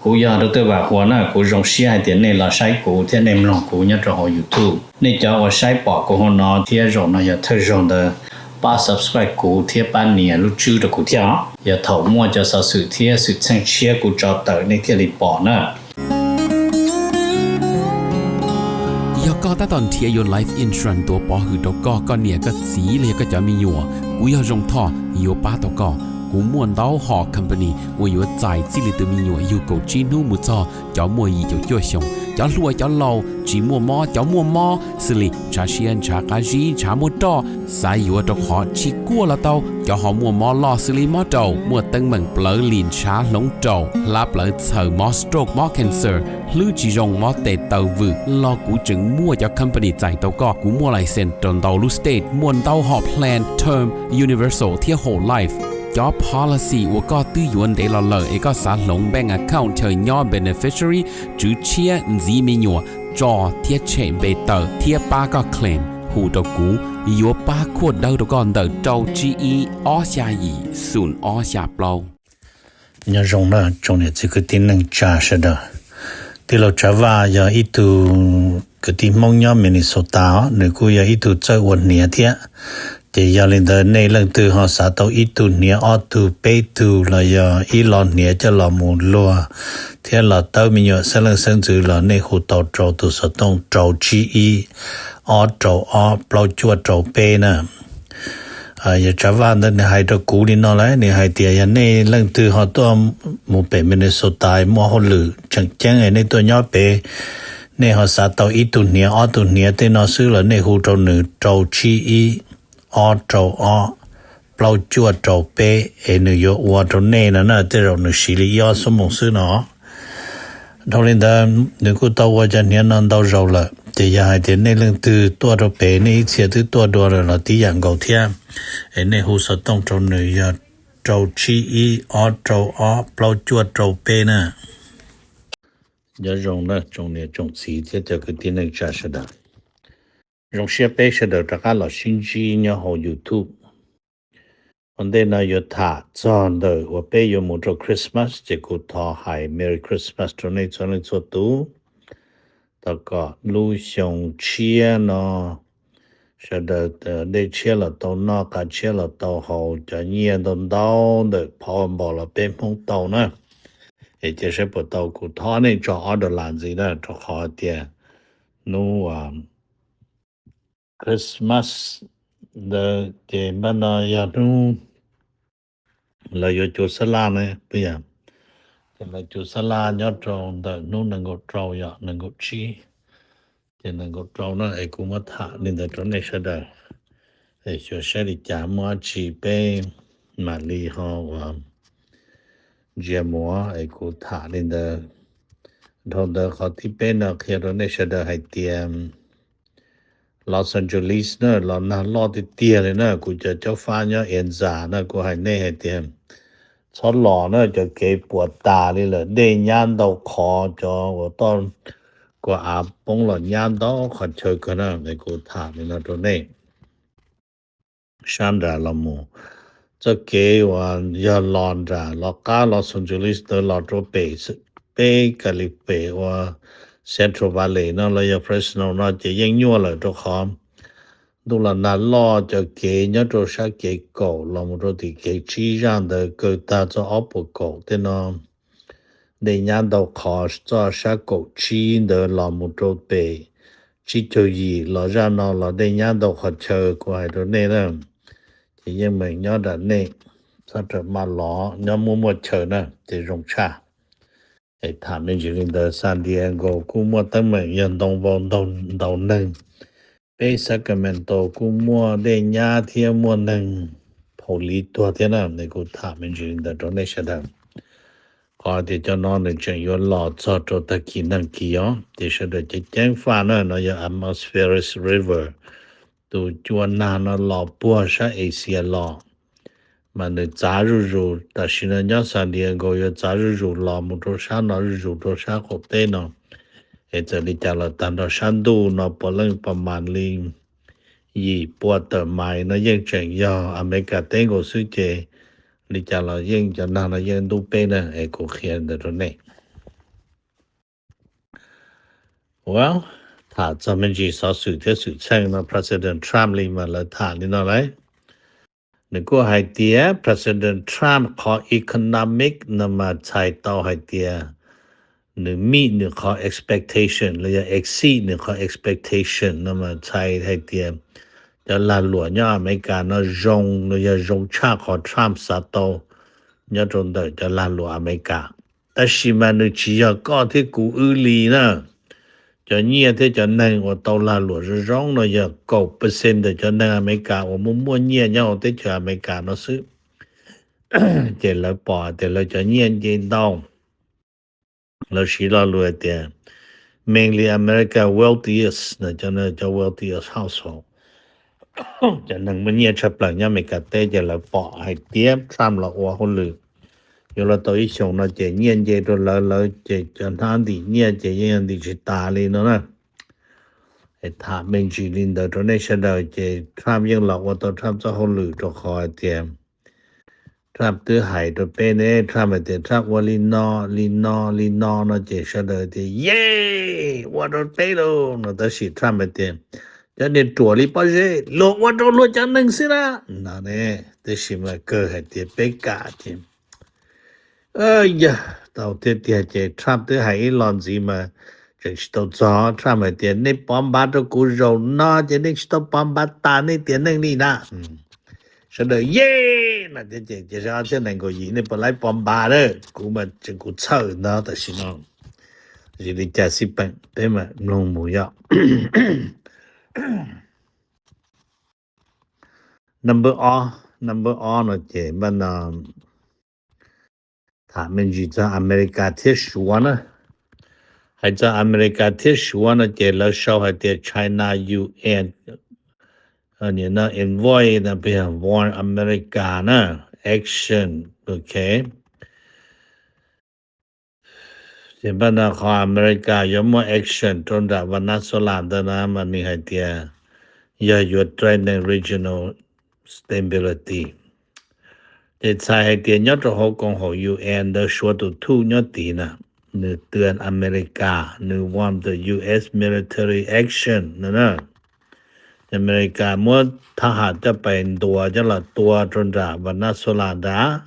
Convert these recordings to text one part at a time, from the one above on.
Kuv yog Dr. Vam Huas na, kuv zoo siab hais tias nej los saib kuv thiab nej mloog kuv nyob rau hauv YouTube. Nej cov uas saib pom kuv hauv no thiab zaum no yog thawj zaug ntawd, pab subscribe kuv thiab pab nias lub tswb rau kuv thiab os. Yog thaum muaj cov xov xwm thiab xwm txheej tshiab kuv tso tawm nej thiaj li pom na. Yog koj tab tom nrhiav yuav life insurance tuav pov hwm rau koj, koj niam koj txiv los yog koj cov me nyuam, kuv yog Zoo Thoj yuav pab tau koj. Kuv muaj ntau hom company uas yuav txais txij li tus me nyuam yug kaum tsib hnub mus txog cov muaj yim caum cuaj xyoos, cov hluas cov laus, tsis muaj mob cov muaj mob, xws li ntshav siab ntshav qab zib ntshav muaj roj, xav yuav rau qhov tsis kuaj los tau, cov ho muaj mob loj xws li mob raum, muaj teeb meem plawv lim ntshav hloov raum, hlab plawv txhaws, mob stroke mob cancer, hlwb tsis zoo mob tes taw vwm los kuv tseem muaj cov company txais tau koj. Kuv muaj license rau ntau lub state, muaj ntau hom plan term, universal thiab whole life. Cov policy uas koj twb yuav ntev los lawm es koj xav hloov bank account chaw nyob beneficiary, tswv tshiab, ntxiv me nyuam, tso thiab tshem npe tawm thiab pab koj claim, hu rau kuv, yuav pab khuaj dawb rau koj ntawm rau tsib ib ob xya yim xoom ob xya plaub. Nyob zoo na tsoom niam txiv kwv tij neej tsa sawv daws. Tij laug Tsav Vaj yog ib tug kwv tij Hmoob nyob Minnesota os, nws kuj yog ib tug txawj ua hniav thiab. Ces yog li ntawd nej leej twg ho xav tau ib tug hniav ob tug peb tug los yog ib lo hniav coj los mus luag thiab los tawb me nyuam xeeb leej xeeb ntxwv los nej hu tau rau tus xov tooj rau tsib ib ob rau ob plaub cuaj rau peb na. Yog Tsav Vaj ntawd nws hais rau kuv li no lawm, nws hais tias yog nej leej twg ho tuaj mus pem Minnesota muaj hauj lwm tseem ceeb nej tuaj nyob pem, nej ho xav tau ib tug hniav ob tug hniav tej no xwb los nej hu rau nws rau tsib ib ob rau ob plaub cuaj rau peb es nws yuav ua rau nej no na, tej zaum nws siv li ib ob xuab moos xwb no. Dhau li ntawd nws kuj tau ua cov hniav no ntau zaus lawm, ces yog hais tias nej leej twg tuaj rau pem nej ib txhia twb tuaj dua lawm los tib yam nkaus thiab, es nej hu xov tooj rau nws yog rau tsib ib ob rau ob plaub cuaj rau peb na. Nyob zoo na tsoom niam tsoom txiv thiab cov kwv tij neej tsa sawv daws. Zoo siab peb sawv daws rov qab los sib ntsib nyob hauv YouTube. Ua ntej no yuav tham txog ntawm uas peb yuav mus rau Christmas ces kuv thov hais Merry Christmas rau nej txhua leej txhua tus. Thov kom lub xyoo tshiab no sawv daws dej tshiab los tau noj, qav tshiab los tau haus, cov nyiaj ntau ntau ntawm Powerball los peb Hmoob tau na. Es cia saib puas tau, kuv thov nej tso ob dollar ntxiv na, rau qhov tias hnub Christmas ntawd ces npaj no yog hnub lawv yuav cuab xab laj na, puas yog? Ces lawv cuab xab laj nyob rau ntawm hnub nees nkaum rau yom, nees nkaum tsib, ces nees nkaum rau na, es kuv muab tham li ntawd rau nej sawv daws. Es xyuas saib li cas muaj dab tsi peb mam li ho uas ntsia mus, es kuv tham li ntawd. Dhau ntawd qhov thib peb no qhia rau nej sawv daws hais tias Los Angeles na los nag loj tiag tiag li na, kuv cov caub fab nyob Enza na kuv hais nej hais tias txhob los na, cov kev puas tas li lawm, dej nyab ntau qhov, cov uas toj kua av poob los nyab ntau qhov chaw kawg na, es kuv tham li no rau nej. Sab nram los mus, txoj kev uas yog los nram los qab Los Angeles ntawd los rau pem, peb Cali pem uas Central Valley no los yog Fresno no ces yeej nyuaj lawm rau qhov ntuj los nag loj, cov kev nyob rau sab kev kaum los mus rau tim kev tsib zaj ntawd kaw tag txog ob puas kaum tej no. Dej nyab ntau qhov txoj sab kaum tsib ntawd los mus rau pem tsib caug yim los zaj no los dej nyab ntau qhov chaw kuv hais rau nej na. Ces yeej meem nyob nram nej, txhob rawm maj los, nyob muaj muaj chaw na ces zoo tshaj. Es tham me ntsis li ntawd, San Diego kuj muaj teeb meem yog ntoo vau ntau neeg. Peb Sacramento kuj muaj dej nyab thiab muaj neeg phaum li tuag thiab na, es kuv tham me ntsis li ntawd rau nej sawv daws. Qhov tias cov no nws tseem yuav los txog rau tag kis nag kis os, ces sawv daws ceev ceev faj na, no yog Amos Ferris River, tus cua nag no los puag sab Asia los, mas nws txav zuj zus, tam sim no nyob San Diego yuav txav zuj zus los mus rau sab no zuj zus rau sab qaum teb no. Es txawm li cas los tag nrho sab ntuj no puav leej pas mas li yim pua tawm mais no yeej tseem yog Amelikas teb nkaus xwb, ces li cas los yeej cov nag no yeej ntub peb na, es kuv qhia ntawd rau nej. Well, tham txog me ntsis xov xwm thiab xwm txheej no President Trump li mas lawv tham li no lauj. Nws kuj hais tias President Trump qhov economic no mas txhais tau hais tias nws meet nws qhov expectation los yog exceed nws qhov expectation no mas txhais hais tias cov lag luam nyob Amelikas no zoo los yog zoo tshaj qhov Trump xav tau nyob rau ntawm cov lag luam Amelikas. Tab sis mas nws tsis yog koj thiab kuv wb li na. Cov nyiaj thiab cov neeg uas tau lag luam zoo zoo no yog kaum percent ntawm cov neeg Amelikas uas muaj muaj nyiaj nyob hauv teb chaws Amelikas no xwb. Ces lawv pom tias lawv cov nyiaj nce ntau. Lawv siv lo lus hais tias mainly America wealthiest, cov wealthiest household, cov neeg muaj nyiaj tshaj plaws nyob Amelikas teb ces lawv pom hais tias Trump los ua hauj lwm yuav los tau ib xyoos no ces nyiaj nce rau lawv, lawv ces cov hnab ntim nyiaj ces yeej yog ntim tsis tas li no na. Tham me ntsis li ntawd rau nej sawv daws ces Trump yeej los ua tau Trump txoj hauj lwm rau qhov hais tias Trump twb hais rau peb ne, Trump hais tias Trump ua li no li no li no no ces sawv daws tias ye, ua rau peb lauj no, tab sis Trump hais tias cov niag ruam li pob zeb luag ua rau luag cov neeg xwb na no ne. Tab sis mas kawg hais tias peb kam ces yog tau tiag tiag ces Trump twb hais ib los ntxiv mas tseem tsis tau txog. Trump hais tias nej pov npav rau kuv zaum no ces nej tsis tau pov npav tas nej tiam neej li na. Sawv daws ye no thiab ces ces ob txhiab nees nkaum yim nej puas laib pov npav na, kuv mas tseem kuv txhawj ntawd tam sim no. Yog li cas xij peem peb mam mloog mus yom. Number ob, number ob no ces npaj no tham me ntsis txog Amelikas thiab Suav na. Hais txog Amelikas thiab Suav no ces lawv sau hais tias China U N envoy no warn America na, action, ok. Ces npaj no qhov Amelikas yuav muaj action rau nram Venezuela ntawd na mas nws hais tias yog yuav threaten regional stability. Ces txhais hais tias nyob rau hauv koom haum U N ntawd Suav tus thuj nyob tid na, nws twb Amelikas, nws warn the U S military action no na. Amelikas muab thab ham coj pais ntuas coj los tua rau nram Venezuela nrad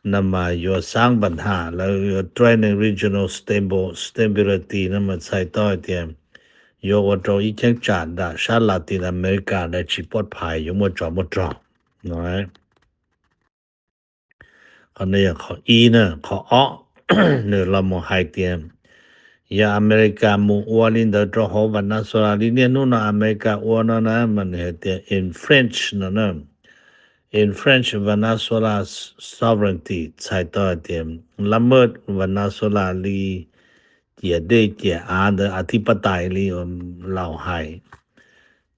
no mas yuav xaab npa ham lawv yuav threaten regional stable stability no mas txhais tau hais tias yuav ua rau ib cheeb tsam nram sab Latin America lawv tsis pov phais, yuav muaj tsov muaj rog no. Qhov no yog qhov ib na. Qhov ob, nws los mus hais tias yog Amelikas mus ua li ntawd rau hauv Venezuela li niaj hnub no Amelikas ua no na mas nws hais tias infringe no na, infringe Venezuela sovereignty, txhais tau hais tias lab mej Venezuela li ciam dej ciam av ntawd, a thib pab tais li laus hais.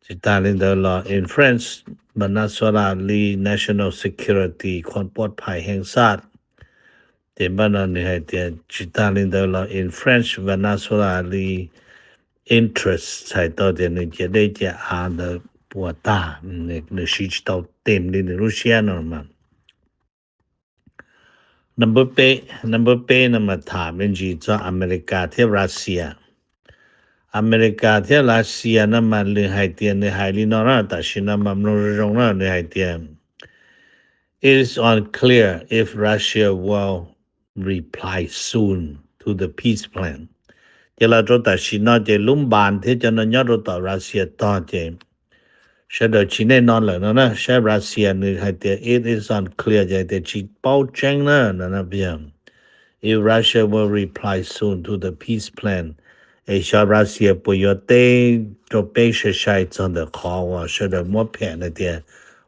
Tsis tas li ntawd los infringe Venezuela li national security, qhuas pov phais heev xaj. Ces npaj no nws hais tias tsis tas li ntawd los infringe Venezuela li interest, txhais tau tias nws ciam dej ciam av ntawd puas tag, nws siv tsis tau tes li nws lub siab no mas. Number peb, number peb no mas tham me ntsis txog Amelikas thiab Russia. Amelikas thiab Russia no mas nws hais tias, nws hais li no na, tam sim no mas mloog zoo zoo na, nws hais tias it is unclear if Russia will reply soon to the peace plan. Ces los rau tam sim no ces lub npas thiab cov no nyob rau tom Russia tog ces sawv daws tsis nej no lawm no na. Saib Russia nws hais tias it is unclear ces hais tias tsis paub tseeb na no. If Russia will reply soon to the peace plan, es xyov Russia puas yuav teb rau peb sai sai txog ntawm qhov uas sawv daws muab phem na tias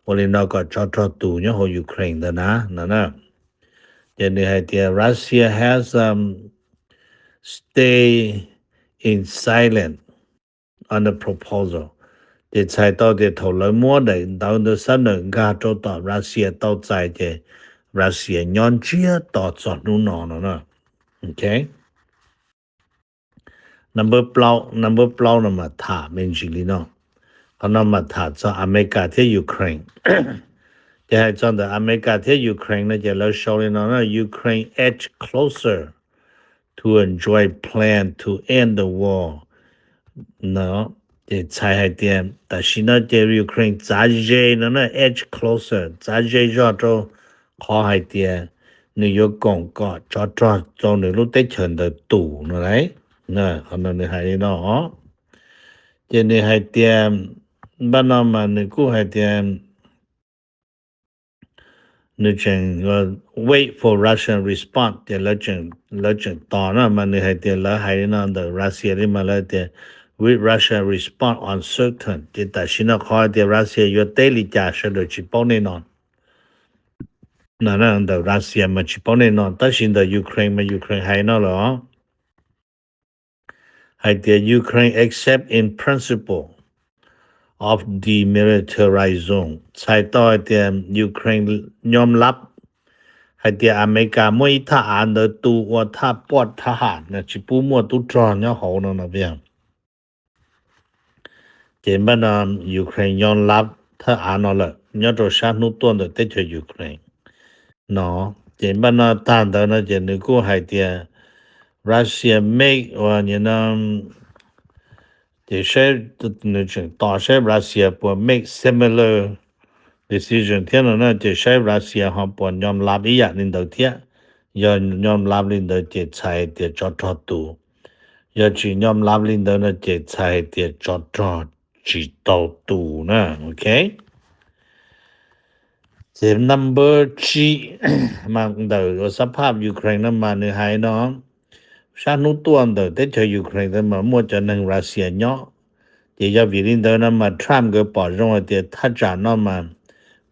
ua li no kom tsov rog tus nyob hauv Ukraine ntawd na no na. Ces nws hais tias Russia has stay in silent on the proposal. Ces txhais tau tias thaum lawv muab daim ntawv ntawd xab nawm nkag rau tom Russia tau txais ces Russia nyob ntsiag to txog hnub no no na. Ok. Number plaub, number plaub no mas tham me ntsis li no. Qhov no mas tham txog Amelikas thiab Ukraine. Ces hais txog ntawm Amelikas thiab Ukraine no ces lawv sau li no na, Ukraine edge closer to a joint plan to end the war No, ces txhais hais tias tam sim no ces Ukraine txav ze no na, edge closer, txav ze zog rau qhov hais tias nws yuav koom kom tsov rog rau nws lub teb chaws ntawd tus no lauj. Qhov no nws hais li no. Ces nws hais tias, npaj no mas nws kuj hais tias nws tseem wait for Russian response, ces lawv tseem tos na, mas nws hais tias lawv hais li no ntawm Russia li mas lawv tias with Russia response uncertain, ces tam sim no qhov hais tias Russia yuav teb li cas sawv daws tsis paub nej no. No ntawm Russia mas tsis paub nej no, tab sis ntawm Ukraine mas Ukraine hais no lawm os. Hais tias Ukraine accept in principle of demilitarized zone, txhais tau hais tias Ukraine nyob lab hais tias Amelikas muab ib thaj av ntawd tu ua thaj poj thab ham, tsis pub muaj tub rog nyob hauv no no. Ces npaj no Ukraine nyob lab thaj av no lawm nyob rau sab hnub tuaj ntawm teb chaws Ukraine no. Ces npaj no tag ntawd no ces nws kuj hais tias Russia make uas no, ces saib, nws tseem tos saib Russia puas make similar decision thiab no na, ces saib Russia ho puas nyob lab ib yam li ntawd thiab. Yog nyob lab li ntawd ces txhais tias tsov rog tus. Yog tsis nyob lab li ntawd no ces txhais tias tsov rog tsis tau tus na, ok. Ces number tsib mas ntawm ua xab phaj Ukraine no mas nws hais no, sab hnub tuaj ntawm teb chaws Ukraine ntawd mas muaj cov neeg Russia nyob. Ces yog vim li ntawd no mas Trump nkawd pom zoo hais tias thaj tsam no mas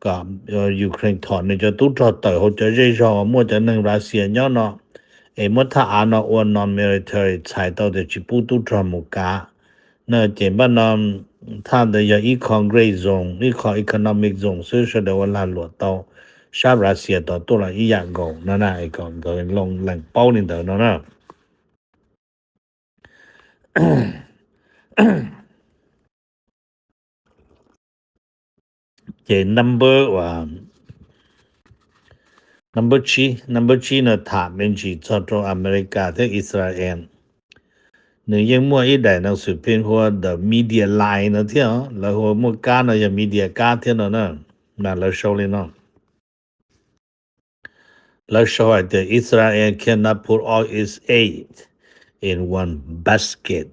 kom Ukraine thom nws cov tub rog tawm hauv cov zej zog uas muaj cov neeg Russia nyob no, es muab thaj av no ua non-military txhais tau tias tsis pub tub rog mus kav. No ces npaj no thaj ntawd yog ib qho grey zone, ib qho economic zone xwb, sawv daws ua lag luam tau, sab Russia tod tuaj los ib yam nkaus no na, es kom nkawd lees paub li ntawd no na. Ces number, number tsib, number tsib no tham me ntsis txog rau Amelikas thiab Israel. Nws yeej muaj ib daim neeg xwm phim hu ua the media line no thiab, lawv hu muaj kab no yog media kab thiab no na, mas lawv sau li no. Lawv sau hais tias Israel cannot put all its egg in one basket.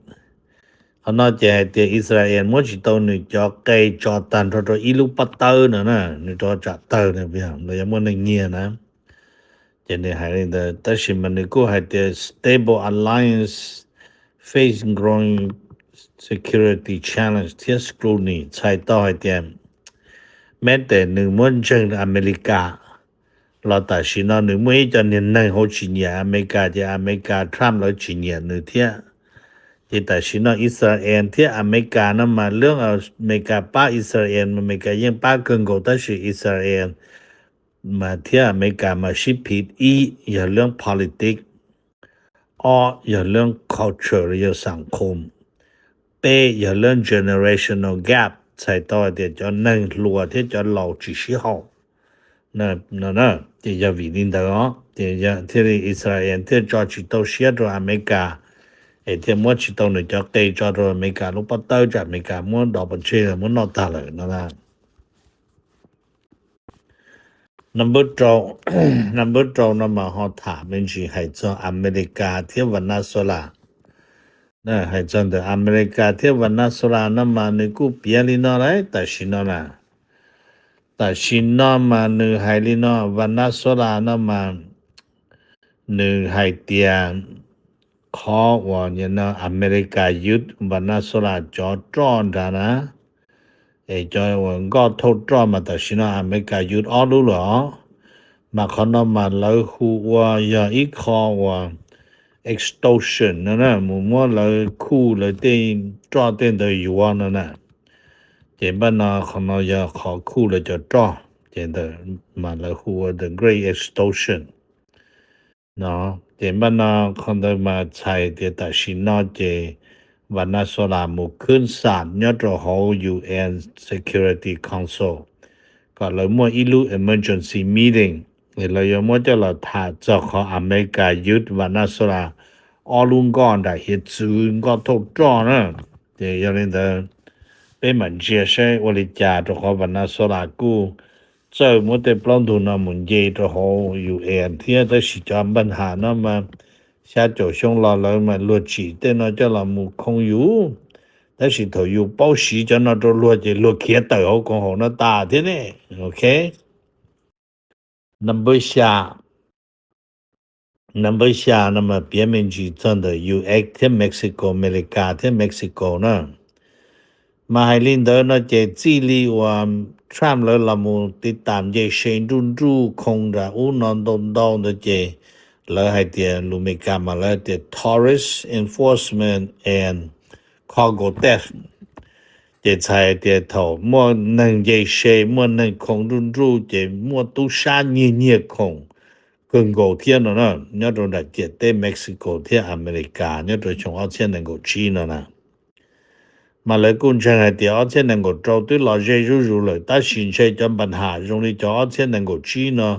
Qhov no ces hais tias Israel muab tsis tau nws cov qe tso tag nrho rau ib lub pob tawb no na, nws rau tsam tawg no, los yog muaj neeg nyiag na. Ces nws hais li ntawd, tab sis mas nws kuj hais tias stable alliance face growing security challenge thiab scrutiny, txhais tau hais tias meb tes nws muab ntseeg Amelikas los tam sim no nws muaj ib co niag neeg hauv tsis nyiam Amelikas, ces Amelikas Trump lawv tsis nyiam nws thiab. Ces tam sim no Israel thiab Amelikas no mas lub Amelikas pab Israel mas Amelikas yeej pab kawg nkaus, tab sis Israel mas thiab Amelikas mas sib phiv, ib yog lub politics, ob yog lub culture los yog xam khom, peb yog lub generational gap, txhais tau hais tias cov neeg hluas thiab cov laus tsis sib haum. No ces yog vim li ntawd os, ces thiaj li Israel thiaj tso tsis tau siab rau Amelikas, es thiaj muab tsis tau nws cov qe tso rau Amelikas lub pob tawb, tsam Amelikas muab dov pov tseg los muab noj tag lawm no na. Number rau, number rau no mas ho tham me ntsis hais txog Amelikas thiab Venezuela. Hais txog ntawm Amelikas thiab Venezuela no mas nws kuj piav li no lawm tam sim no na. Tam sim no mas nws hais li no, Venezuela no mas nws hais tias qhov uas Amelikas yug Venezuela cov roj nrad na, es cov uas nkoj thauj roj mas tam sim no Amelikas yug ob lub lawm os. Mas qhov no mas lawv hu ua yog ib qho uas extortion no na, mus muab lawv khuj lawv tej roj tej ntawd yuav no na. Ces npaj no qhov no yog qhov khuj lawv cov roj, ces ntawd mas lawv hu ua the great extortion no. Ces npaj no qhov ntawd mas txhais tias tam sim no ces Venezuela mus khwb xam nyob rau hauv U N Security Council kom lawv muaj ib lub emergency meeting, es lawv yuav muab coj los tham txog qhov Amelikas yug Venezuela ob lub nkoj nram hiav txwv nkoj thauj roj na. Ces yog li ntawd, peb mam ntsia saib ua li cas, rau qhov Venezuela kuj txawj muab tej plaub ntug no mus nce rau hauv U N thiab, tab sis cov npaj ham no mas xya caum xyoo los lawv mas luag tsim tej no coj los mus khoo yus, tab sis thaum yus paub siv cov no rau luag ces luag khiav tawm hauv koom haum no tas thiab ne. Ok. Number xya, number xya no mas piav me ntsis txog ntawm U S thiab Mexico, Amelikas thiab Mexico na. Mas hais li ntawd no ces txij li uas Trump lawv los mus tiv tam nce se nruj nruj khoo nram ub no ntau ntau ntawd ces lawv hais tias lus Amelikas mas lawv hais tias tourist enforcement and cargo theft. Ces txhais tias thaum muaj neeg nce se, muaj neeg khoom nruj nruj ces muaj tub sab nyiag nyiag khoom kawg nkaus thiab no na, nyob rau nram ciam teb Mexico thiab Amelikas nyob rau xyoo ob txhiab nees nkaum tsib no na. Mas lawv kuj ntseeg hais tias ob txhiab nees nkaum rau twb los ze zuj zus lawm, tab sis ntshe cov npaj ham zoo li cov ob txhiab nees nkaum tsib no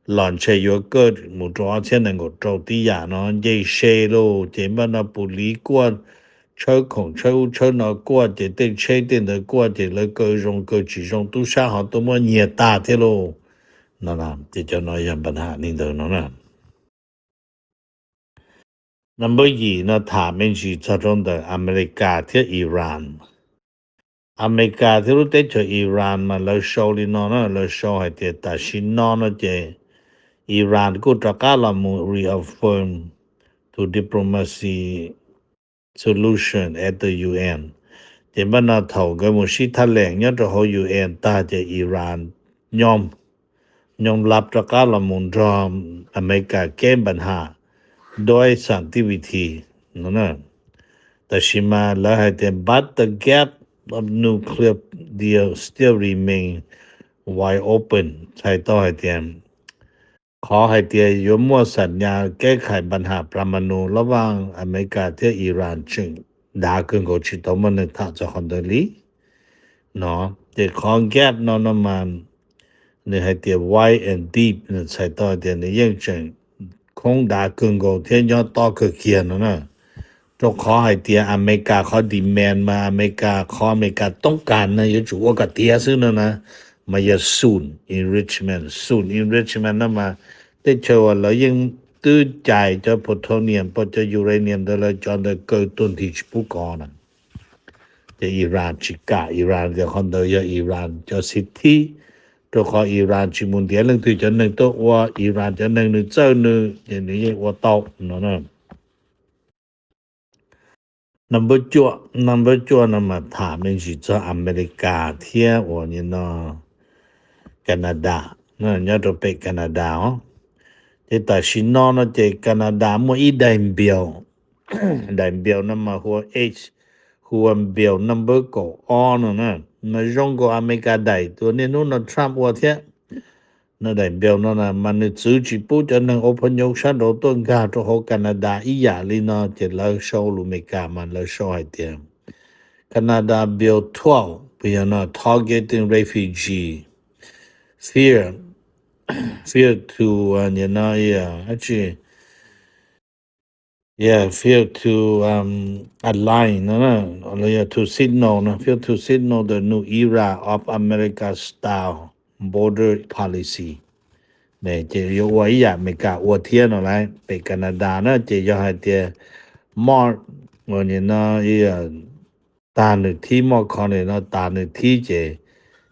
los ntshe yuav kaj mus rau ob txhiab nees nkaum rau tib yam no, nce se lauj, ces npaj no pus liv kuaj, tshawb khoom tshawb ub tshawb no kuaj, ces tej tsheb tej ntawd kuaj, ces lawv kaw zoo kaw tsis zoo tub sab ho tuaj muab nyiag tag thiab lauj. No ces cov no yog npaj ham li ntawd no na. Number yim no tham me ntsis txog rau ntawm Amelikas thiab Iran. Amelikas thiab lub teb chaws Iran mas lawv sau li no na, lawv sau hais tias tam sim no no ces Iran kuj rov qab los mus reaffirm to diplomacy solution at the U N. Ces npaj no thaum nkawd mus sib thaj leem nyob rau hauv U N tag ces Iran nyob nyob lab rov qab los mus nrog Amelikas kev npaj ham dois xantivity no. Tab sis mas lawv hais tias but the gap of nuclear deal still remain wide open, txhais tau hais tias qhov hais tias yuav muaj xam nyas kev khais npaj ham pramanu lab vaj Amelikas thiab Iran tseem dav kawg nkaus tsis tau muaj neeg tham txog qhov ntawd li no. Ces qhov gap no no mas nws hais tias wide and deep, nws txhais tau hais tias nws yeej tseem khoob dav kawg nkaus thiab nyob tob kawg kiag no na. Rau qhov hais tias Amelikas qhov demand mas Amelikas qhov Amelikas toob kas no yuav tsum ua kom tiav xwb no na, mas yog sun enrichment. Sun enrichment no mas tej chaw uas lawv yeej twb cais cov plutonium, cov uranium ntawd lawv cov ntawd kaw tuag nthi tsis pub kov na. Ces Iran tsis kam, Iran tias qhov ntawd yog Iran cov xib thib, rau qhov Iran tsis mus ntiav leej twg cov neeg tuaj ua, Iran cov neeg nws txawj nws ces nws yeej ua tau no. Number cuaj, number cuaj no mas tham me ntsis txog Amelikas thiab uas no Canada, nyob rau pem Canada os. Ces tam sim no no ces Canada muaj ib daim npiaus, daim npiaus no mas hu ua H, hu ua npiaus number kaum ob no na, mas zoo nkaus Amelikas daim uas niaj hnub no Trump ua thiab. No daim npiaus no na mas nws txwv tsis pub cov neeg ua phoj nyob sab nraud tuaj nkag rau hauv Canada ib yam li no, ces lawv sau lus Amelikas mas lawv sau hais tias Canada Bill twelve, yog no targeting refugee, fear, fear to, no, yeah, fail to align no, to signal no, fail to signal the new era of America-style border policy. Ces yuav ua ib yam Amelikas ua thiab no lawm. Pem Canada na ces yog hais tias March, no, tag nws thib, March kho no tag nws thib ces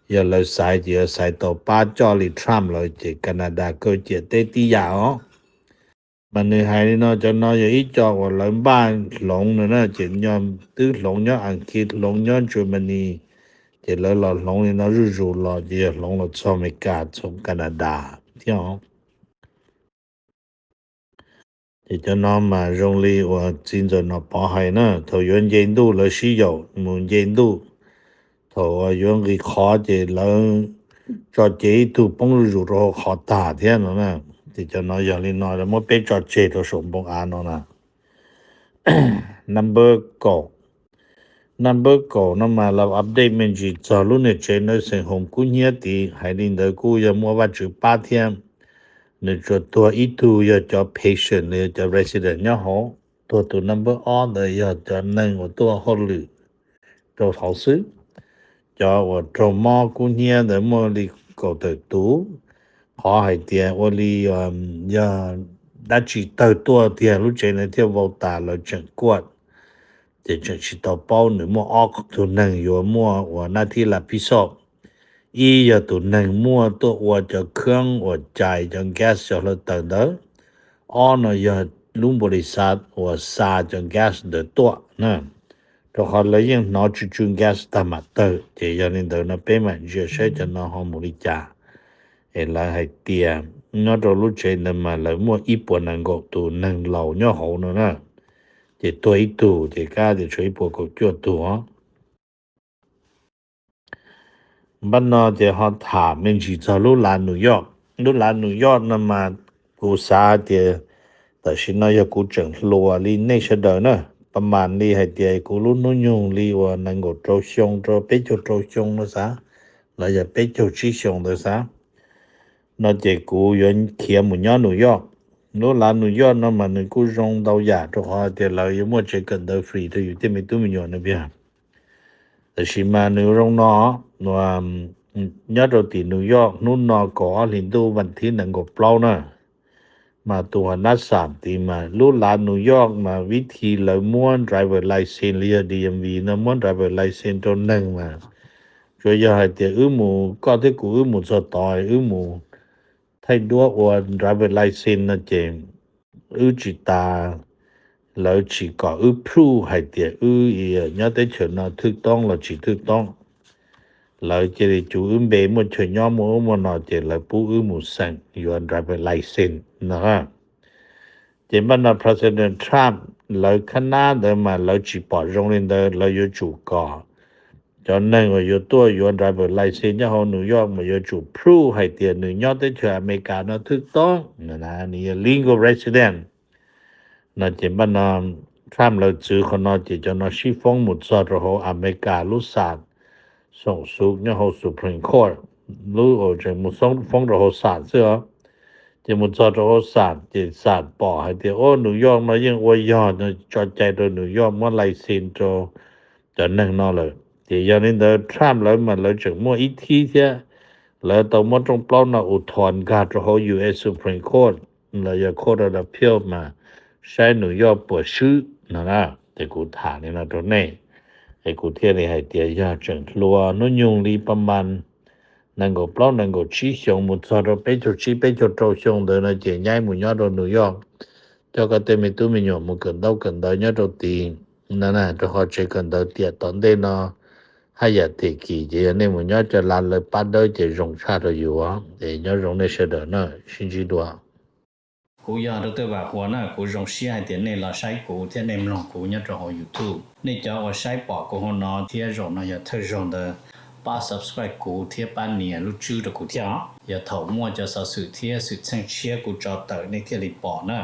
yog lawv xaiv ces yuav xaiv tau pab coj li Trump lawm ces Canada kaw ciam teb tib yam os. Mas nws hais li no, cov no yog ib co uas lawv npaj hloov no na, ces twb hloov nyob Askiv, hloov nyob Germany, ces lawv los hloov li no zuj zus los ces yog hloov los txog Amelikas txog Canada thiab os. Ces cov no mas zoo li uas txiv ntxawm Nom Pov hais na, thaum yuav nce ntuj lawv sib yaum mus nce ntuj, thaum yuav nqis qhov ces lawv tso cev ib tug poob zuj zus rau hauv qhov tag thiab no na. Ces cov no yog li no lawv muab peb tso tseg rau saum npoo av no na. Number kaum, number kaum no mas lawv update me ntsis txog lub niag tsev nursing home kub hnyiab tid, hais li ntawd kuj yog muaj Vajtswv pab thiab. Nws tsuas tuag ib tug yog cov patient los yog cov resident nyob hauv, tuag tus number ob ntawd yog cov neeg uas tuaj hauj lwm rau hauv xwb. Cov uas raug mob kub hnyiab ntawd muaj li kaum tawm tus. Qhov hais tias ua li yog dab tsi tawg tuaj tiag lub tsev ntawd thiaj vau tas lawv tseem kuaj. Ces tseem tsis tau paub nws muaj ob tug neeg yuav muaj ua nab thib la pib xauj. Ib yog tus neeg muaj tuaj ua cov khab uas cais cov gas cov hlawv taws ntawd. Ob no yog lub npaus lis xav uas xa cov gas ntawd tuaj na. Rau qhov lawv yeej hnov tsw tsw gas tag mam tawg, ces yog li ntawd no peb mam ntsia saib cov no ho mus li cas. Es lawv hais tias nyob rau lub tsev ntawd mas lawv muaj ib puas nees nkaum tus neeg laus nyob hauv no na. Ces tuag ib tug ces kab tias tshuav ib puas kaum cuaj tus os. Npaj no ces ho tham me ntsis txog lub lav New York. Lub lav New York no mas kuv xav tias tam sim no yog kuv tseem hluas li nej sawv daws na, pab mas li hais tias kuv lub hnub nyoog li uas nees nkaum rau xyoo rau peb caug rau xyoo no xav, los yog peb caug tsib xyoo ntawd xav, no ces kuv yuav khiav mus nyob New York. Lub lav New York no mas nws kuj zoo ntau yam rau qhov tias lawv yuav muaj tsev kawm ntawv free rau yus tej me tub me nyuam no piag. Tab sis mas nws zoo no, nyob rau tim New York hnub no kaum ob hlis ntuj vas thib nees nkaum plaub na, mas tus uas nab xam tid mas lub lav New York mas vib thi lawv muab driver license li yog D M V no muab driver license rau neeg mas tsuas yog hais tias wb mus, koj thiab kuv wb mus txog tod wb mus thaij duab ua driver license no ces wb tsis tas, lawv tsis kom wb prove hais tias wb nyob teb chaws no thwj toob los tsis thwj toob. Lawv cia li cuv wb npe muaj chaw nyob muaj ub muaj no ces lawv pub wb mus xeem yuav driver license no. Ces npaj no President Trump lawv khab nab ntawd mas lawv tsis pom zoo li ntawd, lawv yuav tsum kom cov neeg uas yuav tuaj yuav driver license nyob hauv New York mas yuav tsum prove hais tias nws nyob teb chaws Amelikas no thwj toob, nws yog legal resident. No ces npaj no Trump lawv txwv qhov no ces cov no sib foob mus txog rau hauv Amelikas lub xam xoom xu nyob hauv Supreme Court, lub uas tseem mus foob rau hauv xam xwb os. Ces mus txog rau hauv xam ces xam pom hais tias ua New York no yeej ua yog no tso cai rau New York muab license rau cov neeg no lawm. Ces yog li ntawd Trump lawv mas lawv tseem muaj ib thib thiab, lawv tau muab rooj plaub no uthon nkag rau hauv U S Supreme Court los yog Court of Appeal mas saib New York puas swb no na. Ces kuv tham li no rau nej, es kuv thiaj li hais tias yog tseem hluas hnub nyoog li pab mas nees nkaum plaub nees nkaum tsib xyoo mus txog rau peb caug tsib peb caug rau xyoo ntawd no ces nyaib mus nyob rau New York, coj koj tej me tub me nyuam mus kawm ntaub kawm ntawv nyob rau tid no na, rau qhov tsev kawm ntawv tiam tom ntej no haj yam tiam kis ces yog nej mus nyob cov lav lawv pab dawb ces zoo tshaj rau yus, es nyob zoo nej sawv daws na, sib ntsib dua. Kuv yog Doctor Vam Huas na, kuv zoo siab hais tias nej los saib kuv thiab nej mloog kuv nyob rau hauv YouTube. Nej cov uas saib pom kuv hauv no thiab zaum no yog thawj zaug ntawd, pab subscribe kuv thiab pab nias lub tswb rau kuv thiab os. Yog thaum muaj cov xov xwm thiab xwm txheej tshiab kuv tso tawm nej thiaj li pom na.